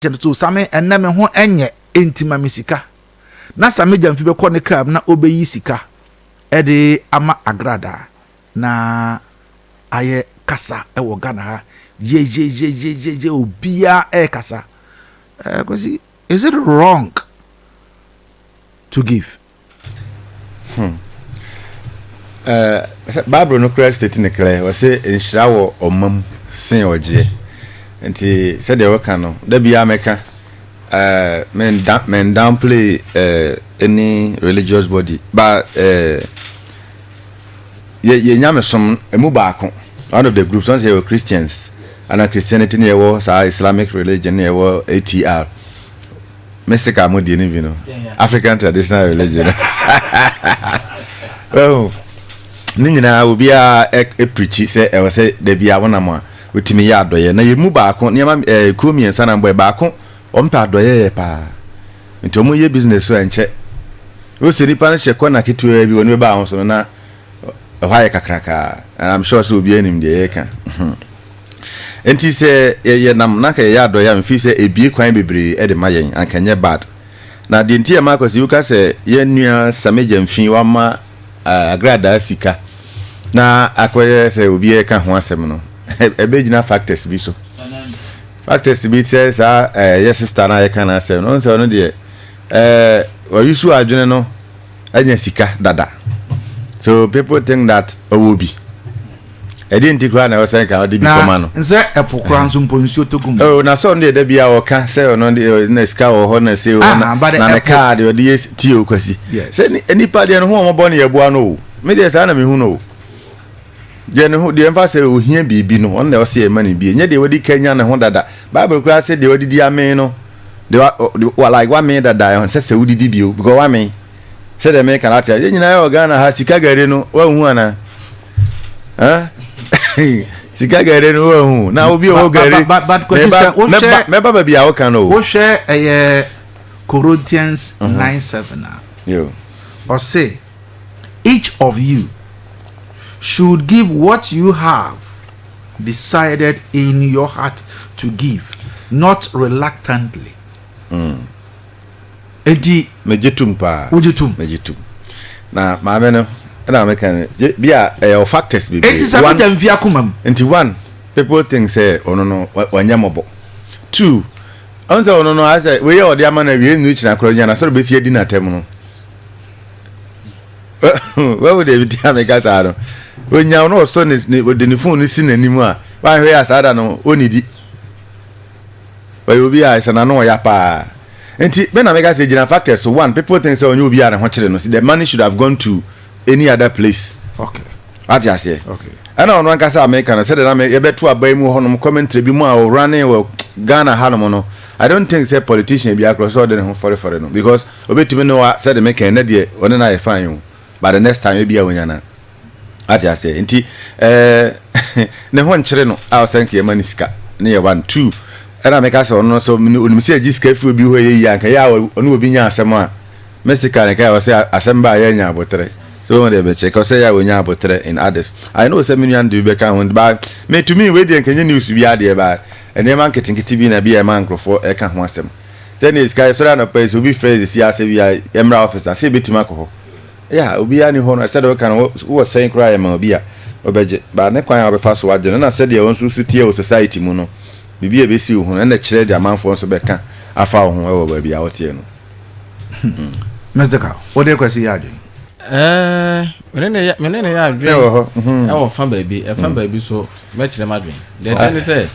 Kyɛ no so Same ɛnnɛ me ho nyɛ enti ma me sika. Na Same Gyamfi bɛkɔ ne kaa mu na ɔbɛyi sika de ama Agradaa na ayɛ kasa wɔ Ghana ha yeyeyeyeye obiara ɛrekasa. Eh, Kwasi, is it wrong to give? Hmm. Uh, Bible no kura state no clear. Wɔse nhyira wɔ ɔma mu sen ɔgyeɛ. Nti sɛdeɛ wɔka no, da biara mɛka uh, men, men downplay uh, any religious body but uh, yɛ yɛ nyamesom emu baako one of the groups wɔn sɛ yɛwɔ Christians ana Christianity ne yɛwɔ saa Islamic religion ne yɛwɔ ATR Me sika mo deɛ no bi no African traditional religion oh ne nyinaa obiara ɛpirikyi sɛ ɛwɔ sɛ dabi a wonam a wotumi yɛ adɔyɛ na yɛn mu baako nneɛma ɛɛ kuo mmiɛnsa na mbɔ baako wɔn pɛ adɔyɛ yɛ paa nti wɔn yɛ business so ɛnkyɛ wosɛ nipa no hyɛ kɔna ketewa bi wɔn bɛba ahosuo no na ɛhɔ ayɛ kakraka and I'm sure sɛ obiara nim deɛ yɛreka. Enti sɛ yɛ nam na anka yɛyɛ adɔeɛ a mefii sɛ ɛbue kwan bebree de ma yɛn, anka ɛnyɛ bad. Na deɛ nti a ɛma Kwasi woka sɛ yɛn nua Same Gyamfi wama agradaa sika na akɔyɛ sɛ obi reka ho asɛm no, ɛbɛgyina factors bi so. Factors bi sɛ saa yɛ sister no a yɛka n'asɛm no, ɔno sɛ ɔno deɛ ɔyusu adwene no anya sika dada. So people think that ɔwɔ bi. Ɛdeɛ nti koraa na ɛwɔ sɛ nka ɔde bi kɔma no. Na sɛ ɛpo koraa nso mpo nsuo tɔ gu mu. Oh, na sɛ ɔno deɛ da bi a ɔka sɛ ɔno deɛ na sika wɔ hɔ na se wɔ na na ne kaa deɛ ɔde yɛ tie o Kwasi. Sɛ nipa deɛ ne ho ɔmɔbɔ no yɛ boa no o. Me deɛ saa na mehu no o. Deɛ ne ho deɛ mfa sɛ ohia biribi no ɔno na ɛwɔ sɛ yɛma no bi. Nyɛ deɛ wadi ka nya ne ho dada. Bible koraa sɛ deɛ wadidi amee no deɛ wa like wamee dada ɛnsɛ sɛ wodidi bio because wamee. Sɛdeɛ meka no ate a yɛn nyinaa yɛwɔ Ghana ha sika gari no wanhu anaa sika gari no wanhu na obi ɔwɔ gari mɛba baabi a woka no o wohwɛ ɛyɛ Corinthians 9:7 a ɔse each of you should give what you have decided in your heart to give not reluctantly. Enti. Megye tom paa. Wogye tom? Megye tom. Na maame no, ɛna meka no, bi a ɛyɛ factors bebree. Enti sɛ mogya mfi akoma mu. Nti one, people think sɛ ɔno no wanyɛ mmɔbɔ. Two, ɔn sɛ ɔno no ayɛ sɛ wei a ɔde ama no awie nnu kyina koraa nya na sɛ ɔbɛsi adi n'atɛm no. Wahu deɛ bi a meka saa no. Onya no ɔsɔ ne ɔde ne phone no si n'anim a, wanhwɛ yɛ a saa da no ɔnnidi. Ɔyɛ obi a ɛsɛ n'ano ɔya paa. Nti me na meka sɛ gyina factors so one people think sɛ ɔnyɛ obi a ne ho kyere no the money should have gone to any other place. Okay. Wate aseɛ? Okay. Ɛna ɔno ankasa a meka no sɛdeɛ na me yɛbɛto aba yi mu hɔnom commentary bi mu a ɔrane wɔ Ghana hanom no I don't think sɛ politician bi akorɔ sɛ ɔde ne ho fɔrefɔre no because obetumi ne wa sɛdeɛ meka yi na deɛ ɔne no ayɛ fine o but the next time ebi a onya na Ate aseɛ? Nti ɛɛ ne ho nkyere no a ɔsɛ nka yɛma no sika ne yɛ one two ɛna meka sɛ ɔno sɛ onim sɛ yɛgye sika firi obi hɔ ɛyɛ yie anka yɛ a ɔne obi nya asɛm a me sika ne ka yɛ ɔsɛ asɛm ba a yɛnya aboterɛ so wɔn deɛ bɛkyɛ ka ɔsɛ yɛ a wɔnya aboterɛ in others I know sɛ me nua no de bi bɛka ho ba me to me wei deɛ nka nyɛ news bi adeɛ ba nneɛma nketenkete bi na bi a ɛma nkurɔfoɔ ɛka ho asɛm sɛ ne sika yɛsɔre anɔpa yi sɛ obi frɛ yɛ sisi asɛ bi a yɛmmra office a sɛ yɛbɛtumi akɔ hɔ Yeah, obiara ni hɔ no, sɛdeɛ woka no, wowɔ sɛn koraa yɛ ma obi a, ɔbɛgye. But ne kwan a wobɛfa so agye no, na sɛdeɛ wo nso si teɛ wɔ society mu no, biribi a ɛbɛsi wo ho no, ɛna kyerɛ deɛ amanfoɔ nso bɛka afa wo ho wɔ baabi a woteɛ no. Mr. Ka, wo de Kwasi yɛ adwene? Ɛɛ, me ne me ne ne yɛ adwene wɔ hɔ. Mhm. Ɛwɔ fa baabi, ɛfa mm. baabi so mɛkyerɛ m'adwene. Deɛ ɛkyɛ ne sɛ,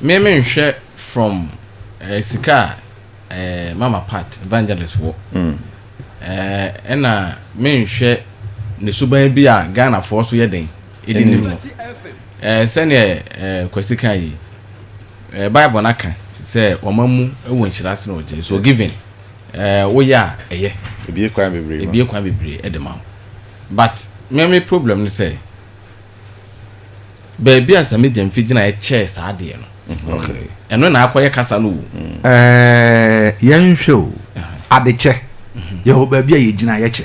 me menhwɛ from eh, sika a eh, Mama Pat evangelist wɔ. Mm. Ɛna menhwɛ ne suban bi a Ghanafoɔ so yɛ den ɛdi nim no. Sɛdeɛ Kwasi ka yi, Bible no aka sɛ ɔma mu wɔ nhyira sene ɔgye. So giving, woyɛ a ɛyɛ. Ebie kwan bebree. Ebie kwan bebree ɛde ma wo. But me me problem ne sɛ, baabi a Sammy Gyamfi gyinaeɛ kyɛɛ saa adeɛ no, Okay. ɛno na akɔyɛ kasa no o. Ɛɛ yɛnhwɛ o, adekyɛ, yɛwɔ baabi a yɛgyina yɛkyɛ.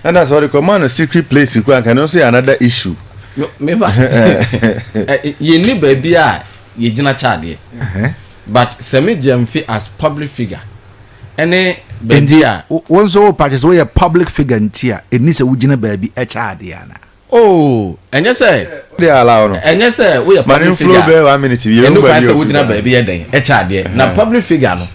Ɛna sɛ ɔde kɔma no secret place koraa nka ɛno nso yɛ another issue. Meba, yɛnni baabi a yɛgyina kyɛ adeɛ. But Sammy Gyamfi as public figure ɛne baabi Nti a. wo nso wo pa kyɛ sɛ woyɛ public figure nti a ɛnni sɛ wogyina baabi kyɛ adeɛ anaa? Oh, ɛnyɛ sɛ. Wode allow no. Ɛnyɛ sɛ woyɛ Ma no public figure nflow bɛyɛ one minute bi a, yɛbɛhu ɛno kwan baabi sɛ a ɔfiri wogyina ba. baabi yɛ dɛn kyɛ adeɛ. Na public figure no,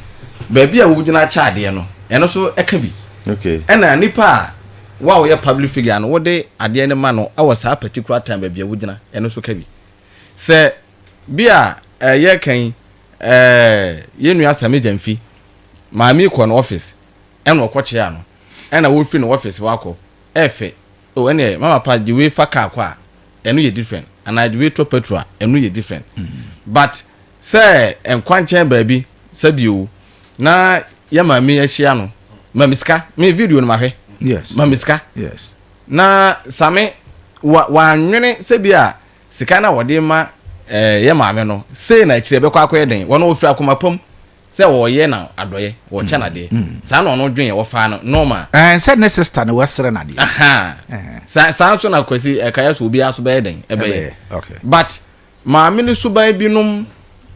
baabi a wogyina kyɛ adeɛ no, ɛno nso ɛka bi. Okay. Ɛna nipa a wo a woyɛ public figure no, wode adeɛ no ma no wɔ saa particular time baabi a wogyina, ɛno nso ka bi. Sɛ bi a yɛreka yi, yɛn nua Sammy Gyamfi, maame yi kɔɔ ne office ɛna ɔkɔkyea no, ɛna wɔfiri ne office hɔ akɔ, ɛɛfɛ, oh ɛneɛ mama pa gye wei fa car kɔ a, ɛno yɛ different, anaa gye wei tɔ petrol a, ɛno yɛ different. But sɛ nkwankyɛn baabi, sɛbi o, na yɛ maame yi ahyia no, ma me sika, me video no mahwɛ, Yes. ma me sika. Yes. Na Same wa wannwene sɛ bi a sika no a wɔde ma eh, yɛ maame no sei na akyire ɛbɛkɔ akɔyɛ den. Wɔn wɔfiri akoma pa mu sɛ wɔyɛ na adɔyɛ, wɔkyɛ no adeɛ. Saa na ɔno dwen yɛ, wɔfaa no normal. Ɛn sɛ ne sister no wɔsrɛ no adeɛ. Aha. Saa saa nso na Kwasi ɛkaeɛ so obiara nso bɛyɛ den ɛbɛyɛ. Ɛbɛyɛ, okay. But Maame no suban binom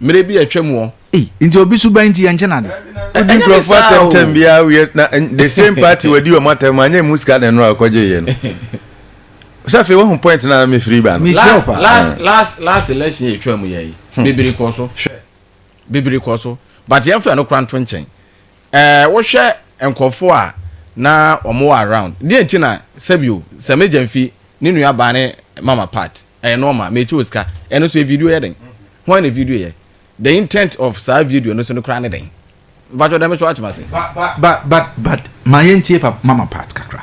mmerɛ bi a atwa mu ɔ. Ei nti obi suban nti yɛnkye no ade. Wodi nkurɔfoɔ atɛm tɛm biara woyɛ na the same party wadi wɔn atɛm anyɛ emu sika na ɛno a ɔkɔgye yɛ no. Sɛ afei wahu point na mefiri ba no. Last last last last election yɛ atwa mu yɛ yi bebree kɔ so bebree kɔ so but yɛn fɛ no kora nto nkyɛn ɛɛ wohwɛ nkurɔfoɔ a na wɔn wɔ around deɛ nti na sɛbio sɛ megya mfi ne nua baa ne mama part Ɛyɛ normal, mekyɛ wo sika. Ɛno nso video yɛ dɛn? Hwan na video yɛ? The intent of saa video no so no koraa ne dɛn? Mpakyɛw dɛm so akyem ase. But but but but ma yɛntie pa mama part kakra.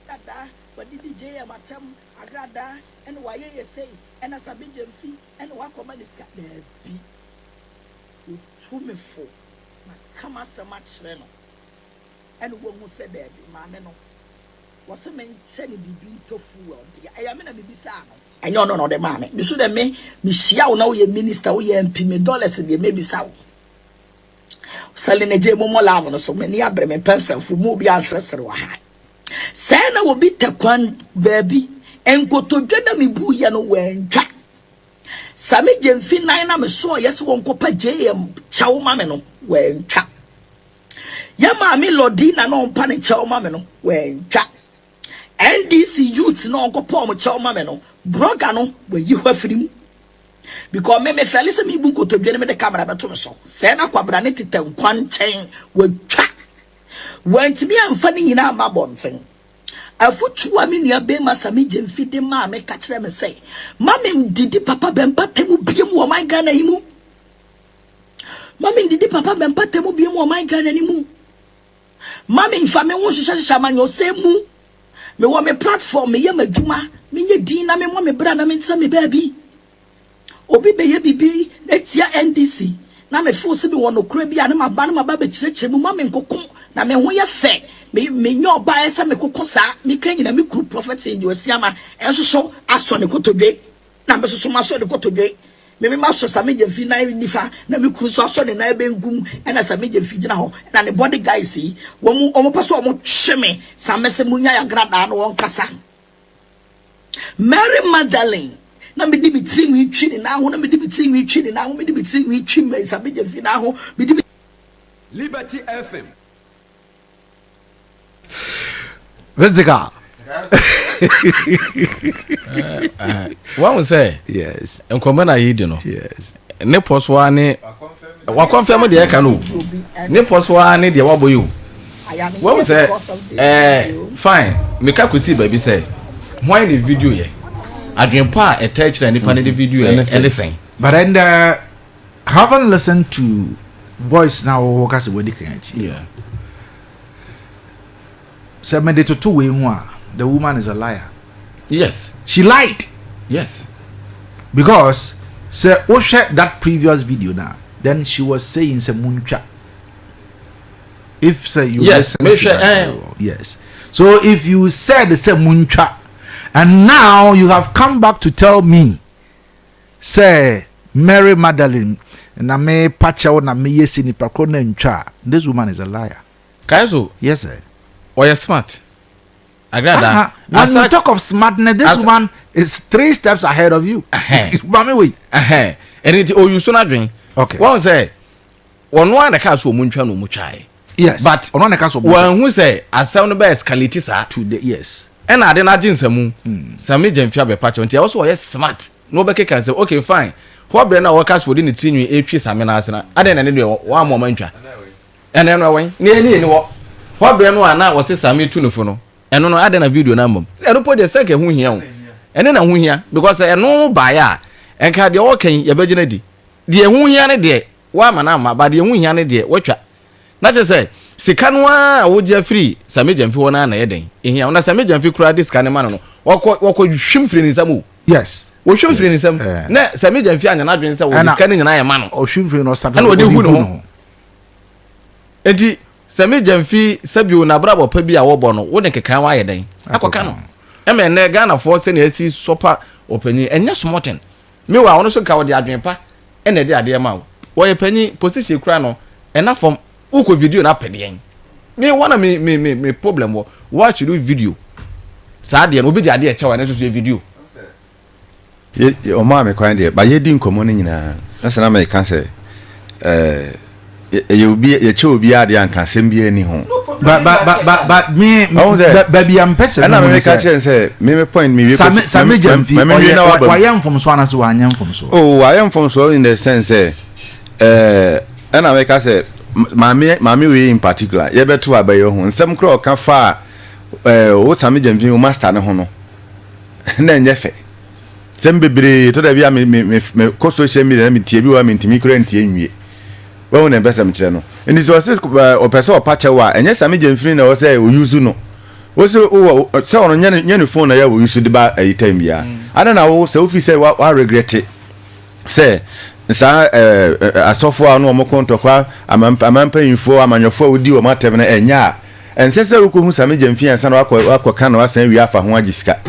Agradaa wadidi JM atɛm agradaa ɛna wayɛ yɛ sei ɛna Sabi Gyamfi ɛna wakɔma ne sika daabi otu me fo maka m'asɛm akyerɛ no. Ɛna wahu sɛ daabi, maame no, wɔse menkyɛ no biribi ntɔ fuel deɛ, ɛyɛ me na mebisaa no. Ɛnyɛ ɔno na ɔde maa me. Mesu dɛ me, mehyia wo na woyɛ minister, woyɛ MP, me dollars deɛ mɛbisa wo. Selina Gyei mommɔ love no so, m'ani abere, mempɛ nsɛmfo, mu obiara nseresere wɔ ha. Sɛɛ na obi tɛ kwan baabi, nkotodwe na mebuiɛ no wantwa. Sɛ me Gyamfi nan na mesɔɔyɛ sɛ wɔnkɔpa JM kyɛw ma me no, wantwa. Yɛ maame Lordina na ɔmpa ne kyɛw ma me no, wantwa. NDC youth na ɔnkɔpa wɔn kyɛw ma me no, brɔga no wayi hɔ afiri mu. Because me me fɛle sɛ mebu nkotodwe no mede camera bɛto me so. Sɛɛ na kwabena ne tetɛ nkwa nkyɛn watwa. Wantumi amfa ne nyinaa amma abɔnten. Afotu a me nua bema Sami Gyamfi de maa me ka kyerɛ me sɛ, ma me ndidi papa bɛmpata mu biam wɔ ɔman Ghana yi mu. Ma me ndidi papa me mpata mu biom wɔ ɔman Ghana ni mu. Ma me nfa me ho nhyehyɛ hyehyɛ amanyɔsɛm mu. Me wɔ me platform, me yɛ m'adwuma, me nyɛ din na me mmɔ me bra na me nsɛ me baabi. Obi bɛyɛ biribi atia NDC na me feel sɛ me wɔ nokorɛ bi a ne maba ne maba bɛkyerɛkyerɛ mu ma me nkoko na me ho yɛ fɛ. Me me nyɛ ɔbaa ɛsɛ me koko saa. Me ka nyina me kuru Prophet Angel Asiama ɛnsoso asɔ ne kotodwe. Na me soso masɔ ne kotodwe. Me me masɔ Sammy Gyamfi nan nifa na me kunu nso asɔ ne nan benkum ɛna Sammy Gyamfi gyina hɔ ɛna ne body guys yi wɔn wɔn pɛ sɛ wɔn twe me saa mɛsɛ mo nya agradaa no wɔn kasa. Mary Magdalene na me di me tiri nwi twi ne nan ho na me di me tiri nwi twi ne nan ho me di me tiri nwi twi Sammy Gyamfi nan ho me di me Liberty FM. Physical. Wɔn sɛ. Yes. Nkɔmɔ na yi di no. Yes. Ne pɔ so ara ne wakɔnfɛn mu deɛ ɛka no o. Ne pɔ so ara ne deɛ wabɔ yi o. Wɔn sɛ ɛɛ fine meka kɔsi baabi sɛ hwan ne video yɛ adwene pa a ɛta akyire a nipa ne de video yɛ ɛne sɛn. But then the haven't listened to voice na wɔwɔ ka sɛ wadi kan atie. Yeah. Sɛ mede toto wei ho a, the woman is a liar. Yes. She lied. Yes. Because sɛ wohwɛ that previous video na then she was saying sɛ muntwa. If say you yes, listen to that eh. well, yes. So if you said sɛ muntwa and now you have come back to tell me Sɛ Mary Magdalene na me pa kyɛw na me yɛ si nipa korɔ na ntwa a, this woman is a liar. Kae so Yes sir. ɔyɛ smart. Agrada. Uh-huh. When you talk of smartness, this As, one is three steps ahead of you. Maame wei. Ɛne nti oyi so n'adwen. Okay. Wɔn sɛ wɔn a na kaa so wɔn ntwa na wɔn twae. Yes. But ɔno na ɛka so wɔn twa. Wɔn ho sɛ asɛm no bɛ escalate saa. To the yes. Ɛna ade n'agye nsamu. Mm. Sami Gyamfi abɛpa kyɛw nti ɛwɔ so ɔyɛ smart na wɔbɛkeka sɛ okay fine hɔ brɛ na wɔka so wɔde ne tiri nwi etwi sami n'ase na adan na ne deɛ wɔn ama wɔn ntwa. Ɛno ɛno ɛwɔ he? Nea ɛne ɛni hɔ. Hɔ berɛ no a na wɔse Sammy tu no fo no, ɛno no adɛn na video no amma mu? Ɛno mpo deɛ sɛ nka ɛho hia o. Ɛno na ɛho hia because sɛ ɛno baeɛ a, nka deɛ ɔreka yi yɛbɛgye no adi. Deɛ ɛho hia no deɛ woama no amma but deɛ ɛho hia no deɛ woatwa. Na kyerɛ sɛ sika no ara a wogye afiri Sammy Gyamfi hɔ no ara na ɛyɛ dɛn? Ɛhia wo. Na Sammy Gyamfi koraa de sika no ma no no, wɔkɔ wɔkɔhwim firi ne nsam o. Yes. Wɔhwim firi ne nsam. Na Sammy Gyamfi anyɛ n'adwene sɛ wɔde sika no nyinaa ɛma no. Ɔhwim firi no ɔsa Ɛna ɔde hu ne ho. Enti sɛ me Gyamfi sɛbio n'abrabɔ pa bi a wɔbɔ no wo de nkekae wo ayɛ dɛn akɔka no? Ɛma ɛnnɛ Ghanafoɔ sɛnea asi sɔpa ɔpanyin ɛnyɛ small thing. Meanwhile ɔno nso nka ɔde adwene pa ɛna ɛde adeɛ ma wo. Wɔyɛ panyin position kura no ɛna fam wokɔ video no apɛ deɛn? Me hɔ na me me me me problem wɔ. Why should you video saa adeɛ no obi de adeɛ ɛkyɛ wo ɛno nso so yɛ video. Yɛ ɔmaa me kwan deɛ ba yɛdi nkɔmmɔ no nyinaa na sɛ na meka sɛ ɛɛ ɛyɛ obi yɛkyɛ obi adeɛ anka asɛm biara ni ho. Ba ba ba ba ba me baabi a mpɛ sɛ ɛna me meka kyerɛ sɛ me me point me wie kɔsi Sami Gyamfi ɔyɛ wayɛ mfomso anaasɛ wanyɛ mfomso. Oh wayɛ mfomso in the sense sɛ ɛɛ ɛna meka sɛ maame maame wei in particular yɛbɛto abɛyɛ ho nsɛm koraa ɔka fa ɛɛ o Sami Gyamfi o master ne ho no. na ɛnyɛ fɛ. Nsɛm bebree tɔ da bi a me me me me kɔ social media na me tie bi wɔ a mentumi kura ntie nwie. Wahu na mpɛ sɛ mekyerɛ no. Nti sɛ ɔse ɔpɛ sɛ ɔpa kyɛw a ɛnyɛ Sammy Gyamfini na ɛwɔ sɛ ɔyusu no. Wo se wowɔ sɛ ɔno nyɛ ne nyɛ ne phone na ɛyɛ ɔyusu de ba ayi time biara. Adɛn na wo sɛ wofi sɛ wa wa regrete sɛ saa ɛɛ asɔfo a ɔno wɔn ko ntɔkwa amampanyinfoɔ amanyɔfoɔ a wodi wɔn atɛm no ɛnyɛ a Ɛnsɛ sɛ wokɔhu Sammy Gyamfi ansa na wakɔ wakɔka na wasan awie afa ho agye sika.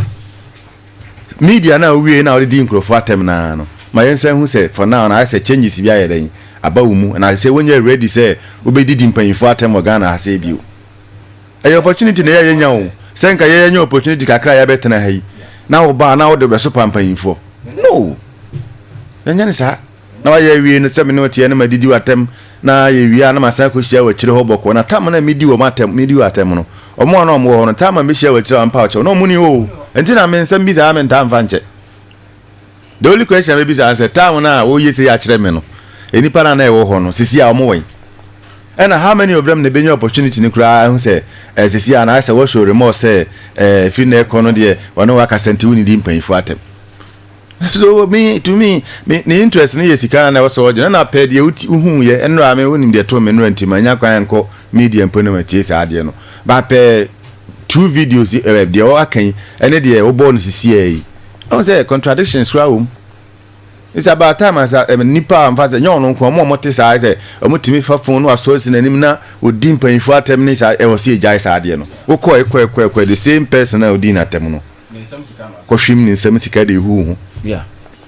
Media no a wowiei na wode di nkurɔfoɔ atɛm no ara no, ma yɛnsan hu sɛ for now no ayɛ sɛ changes bi ayɛ dɛn aba wo mu na sɛ wonyɛ ready sɛ wobɛdidi mpanyinfoɔ atɛm wɔ Ghana ha sɛɛ bio. Ɛyɛ opportunity na ɛyɛ a yɛnya o, sɛ nka yɛanya opportunity kakra a yɛabɛtena ha yi na woba a na wode bɛsopa mpanyinfoɔ. No! Yɛnyɛ no saa. Na wayɛ awie no sɛ me ne wo teɛ na madidi w'atɛm na yɛwie a na masan akɔhyia wɔ akyire hɔ bɔkɔɔ na tam na medi wɔn atɛm medi wɔ atɛm no wɔn a na wɔn wɔ hɔ no tam a mehyia wɔ akyire a wɔmpa ɔkyɛw na wɔn ni hɔ o nti na me nsɛm bi saa mentaa mfa nkyɛ the only question a mebisa sɛ tam no a wɔyɛ sei akyerɛ me no nnipa no a na ɛwɔ hɔ no sisi a wɔn wɔ yi ɛna how many of them na ebenya opportunity no koraa ahu sɛ eh, sisi a na ayɛ sɛ wɔhyɛ remorse sɛ eh, firi na ɛkɔ no deɛ wɔne wakasa nti wonnidi mpanyinfoɔ atɛm So me to me me ne interest no yɛ sika na ɛwɔ sɛ ɔgye na na pɛ deɛ woti wohu yɛ nnora me wonim deɛ to me nnora nti manya kwan nkɔ media mpo na matie saa adeɛ no ba pɛ two videos eh, deɛ wɔaka yi ɛne deɛ wobɔɔ no sisiɛ yi ɛhu sɛ contradictions koraa wɔ mu it's about time as a nipa a nfa sɛ nyɛ ɔno nko ɔmo a ɔmo te saa sɛ ɔmo tumi fa phone no asɔ si n'anim na odi mpanyinfoɔ atɛm ne saa ɛwɔ sɛ egyae saa adeɛ no wokɔ ɛkɔ ɛkɔ ɛkɔ the same person a odi n'atɛm no kɔhwim ne nsam sika de ehu ho. Yeah.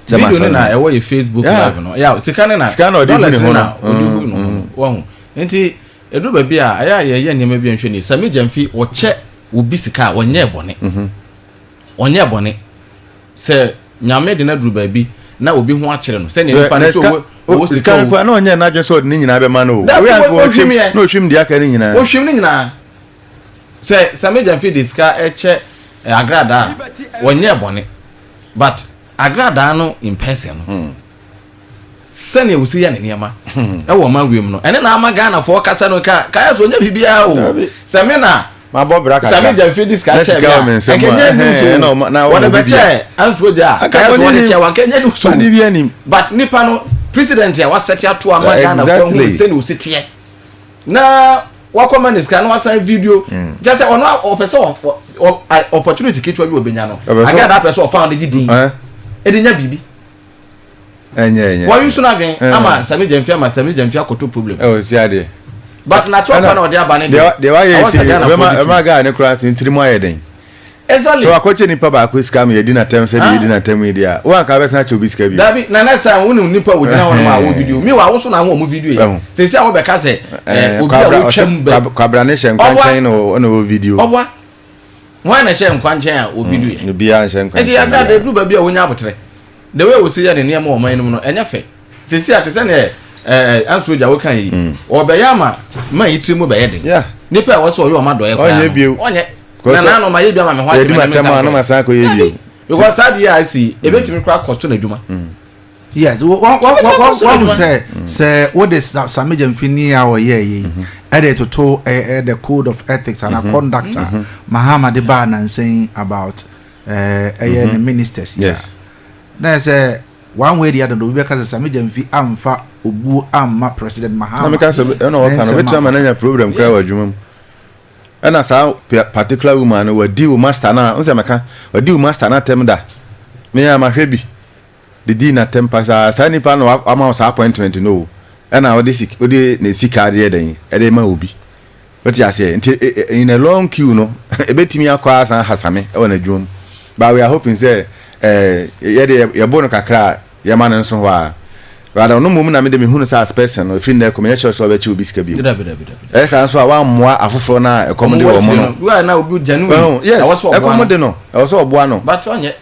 Video no na ɛwɔ yɛ Facebook live no. Yeah, sika no na sika na ɔde hu ne ho no. Ɔde hu ne ho no. Wɔn. Nti edu baabi a ɛyɛ a yɛyɛ nneɛma bi nhwɛ ni. Sami Gyamfi ɔkyɛ obi sika a ɔnyɛ bɔne. Ɔnyɛ bɔne. Sɛ Nyame de no aduru baabi na obi ho akyere no sɛnea nipa no sɛ ɔwɔ sika o. Sika no na ɔnyɛ n'adwene sɛ ɔde ne nyinaa bɛma no o. Dabi, ɔhwim yɛ. Na ɔhwim deɛ aka ne nyinaa. Ɔhwim ne nyinaa. Sɛ Sammy Gyamfi de sika kyɛ Agradaa a, wɔnyɛɛ bɔne. But Agradaa no in person no, sɛnea osi yɛ ne nneɛma ɛwɔ ɔman wiem no, ɛne na ama Ghanafoɔ kasa no ka kaeɛ sɛ ɔnyɛ biribiara o. Sɛ me na mabɔ bra kakra Sammy Gyamfi de sika kyɛ me a, ɛnka ɛnyɛ news o. Wɔde bɛkyɛ Ansuo gya a, kaeɛ sɛ wɔde kyɛ wanka ɛnyɛ news o. But nipa no, president a wasɛte ato ama Ghanafoɔ ahu sɛnea osi teɛ. na wakɔma ne sika na wasan video mm. kyɛ sɛ ɔno ɔpɛ sɛ opportunity ketewa bi ɔbɛnya no agada apɛ sɛ ɔfa ɔde gye din ɛde nya biribi wɔyi so no adwen ama sami gyamfi ama sami gyamfi akɔtɔ problem ɛwɔ si adeɛ but na kyɛw pa na ɔde aba ne deɛ deɛ wayɛ si ɛbɛma ɛbɛma gaa ne koraa so ntiri mu ayɛ den Exactly. So wakɔkyɛ nipa baako sika ma yɛdi n'atɛm sɛ deɛ yɛdi n'atɛm yi deɛ a, wo anka wobɛsan akyɛ obi sika bio. Dabi, na next time wonim nipa a wɔgyina hɔ nom a wɔ video. Meanwhile, wo so na ho wɔn video yi. Sɛsi a wɔbɛka sɛ eh, obi a wotwam bɛ. Kwabra ne hyɛ nkwankyɛn na ɔwɔ video. Ɔboa. Wɔn na ɛhyɛ nkwankyɛn a obi du yɛ. Obiara nhyɛ nkwankyɛn. Nti Agrada eduru baabi a wonya abotrɛ. The way wosi yɛ ne nneɛma wɔ ɔman no mu no, ɛnyɛ fɛ. Sisi a te sɛ neɛ ɛɛ anso gya woka yi, ɔbɛyɛ ama ma yi tiri mu bɛyɛ den. Nipa a wɔsɛ ɔyɛ ɔma dɔyɛ koraa no, ɔnyɛ. Na naanu ma yɛ bi ama me ho akyɛ me na me nsa kɔ. Akɔyɛ bio. Because saa deɛ a asi, ebetumi koraa kɔ so n'adwuma. Yes, wɔn sɛ wode Sammy Gyamfi ni a ɔyɛ yi ɛde toto the code of ethics and conduct a Mahama de baa nansan about ɛyɛ ne ministers yi a, na yɛ sɛ one way the other no, obi bɛka sɛ Sammy Gyamfi amfa obuo amma President Mahama. Na meka sɛ ɛna ɔka no obɛtumi ama no anya problem koraa wɔ adwuma mu. Ɛna saa particular woman no, wadi wo master no a, nsɛ mɛka wadi wo master no atɛm da. Me a mahwɛ bi didi n'atɛm pa saa. Saa nipa no wama wo saa appointment no o, ɛna ɔde sik ɔde ne sika adeɛ dɛn ɛde ma obi, wote aseɛ? Nti in a long queue no, ebetumi akɔ asan hasame ɛwɔ n'adwuma mu. But we are hoping sɛ yɛde yɛbɔ no kakra a, yɛma no nso hɔ a, rather ɔno mmom na mede mehu no sɛ as person no, ɛfiri nnɛ kɔ menyɛ sure sɛ ɔbɛkye obi sika bio. Ɛyɛ saa nso a, wammoa afoforɔ no a ɛkɔm de wɔ mo no. Yes, ɛkɔm de no, ɛwɔ sɛ ɔboa no. But ɔnyɛ.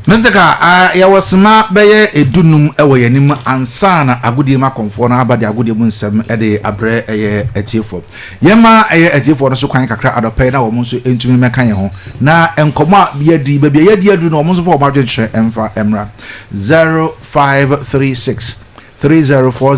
Mr. Ka, yɛwɔ sema bɛyɛ 15 wɔ yɛn anim ansa na agodie mu akɔmfoɔ no aba de agodie mu nsɛm de abrɛ ɛyɛ atiefoɔ. Yɛma ɛyɛ atiefoɔ no so kwan kakra adɔpɛ na wɔn nso ntumi mmɛka yɛn ho na nkɔmɔ a yɛdi, baabi a yɛdi aduru no, wɔn nso fa wɔn adwenkyerɛ mfa mmra. 0536 304.